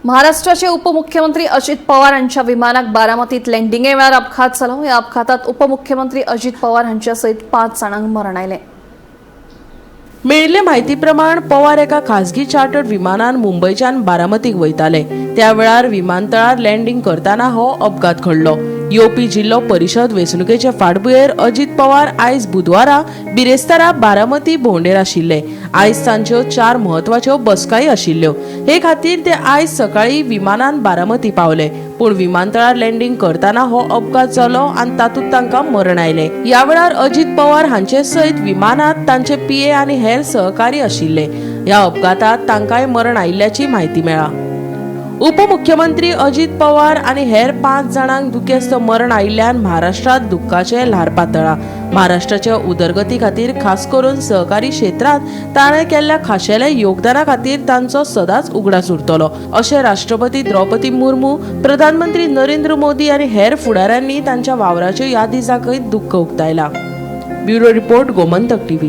महाराष्ट्राचे उपमुख्यमंत्री अजित पवार हांच्या विमानाक बारामतीत लँडिंगे वेळार अपघात जालो. ह्या अपघातात उपमुख्यमंत्री अजित पवार हांच्या सयत 5 जाणांक मरण आयलें. मेळिल्ले म्हायती प्रमाण पवार एका खासगी चार्टर्ड विमानान मुंबयच्यान बारामतीक वयताले. त्या वेळार विमानतळार लँडिंग करतना हो अपघात घडलो. येवपी जिल्लो परिशद वेंचणुकेचे फाटभुंयेर अजित पवार आयज बुधवारा बिरेस्तारा बारामती भोंवडेर आशिल्ले. आयज तांच्यो 4 म्हत्वाच्यो बसकाय आशिल्ल्यो. हे खातीर ते आयज सकाळी विमानान बारामती पावले. पूण विमानतळार लँडिंग करतना हो अपघात जालो आनी तातूंत तांकां मरण आयलें. ह्या वेळार अजित पवार हांचे सयत विमानांत तांचे पीए आनी हेर सहकारी आशिल्ले. ह्या अपघातात तांकांय मरण आयिल्ल्याची म्हायती मेळ्ळा. उपमुख्यमंत्री अजित पवार आनी हेर 5 जाणांक दुखेस्त मरण आयिल्ल्यान महाराष्ट्रांत दुख्खाचें ल्हार पातळ्ळां. महाराष्ट्राच्या उदरगती खातीर खास करून सहकारी क्षेत्रांत ताणें केल्ल्या खाशेल्या योगदाना खातीर तांचो सदांच उगडास उरतलो अशें राष्ट्रपती द्रौपदी मुर्मू, प्रधानमंत्री नरेंद्र मोदी आनी हेर फुडाऱ्यांनी तांच्या वावराच्यो यादी दाखयत दुख्ख उक्तायलां. Bureau report, Gomantak TV.